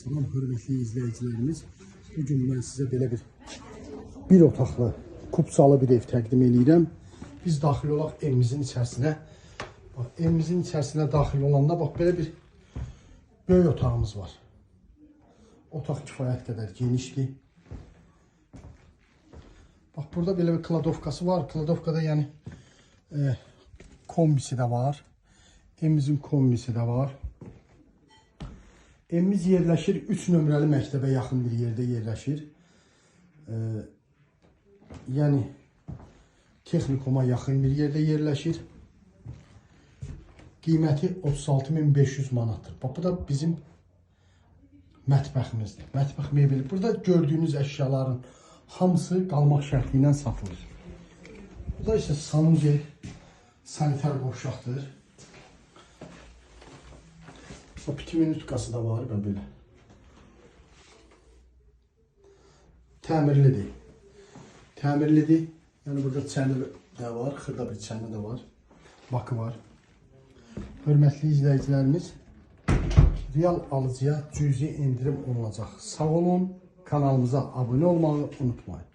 Salam hörmətli izləyicilərimiz. Bugün mən sizə belə bir otaqlı, kupçalı bir ev təqdim eləyirəm. Biz daxil olaq evimizin içərisinə. Bax, evimizin içərisinə daxil olanda bax belə bir böyük otağımız var. Otaq kifayət qədər genişdir. Bax burada belə bir kladovkası var. Kladovkada yəni kombisi də var. Evimizin kombisi də var. Evimiz yerləşir 3 nömrəli məktəbə yaxın bir yerdə yerləşir. Yəni texnikuma yaxın bir yerdə yerləşir. Qiyməti 36.500 manatdır. Bax bu da bizim mətbəximizdir. Mətbəx mebeli. Burada gördüyünüz əşyaların hamısı qalmaq şərti ilə satılır. Bu da isə sanuzel, sanitar qovşaqdır. O piti minutkası da var belə. Təmirlidir. Təmirlidir. Yəni burada çəni də var, xırda bir çəni də var. Bakı var. Hörmətli izləyicilərimiz, real alıcıya cüzi endirim olunacaq. Sağ olun, kanalımıza abunə olmağı unutmayın.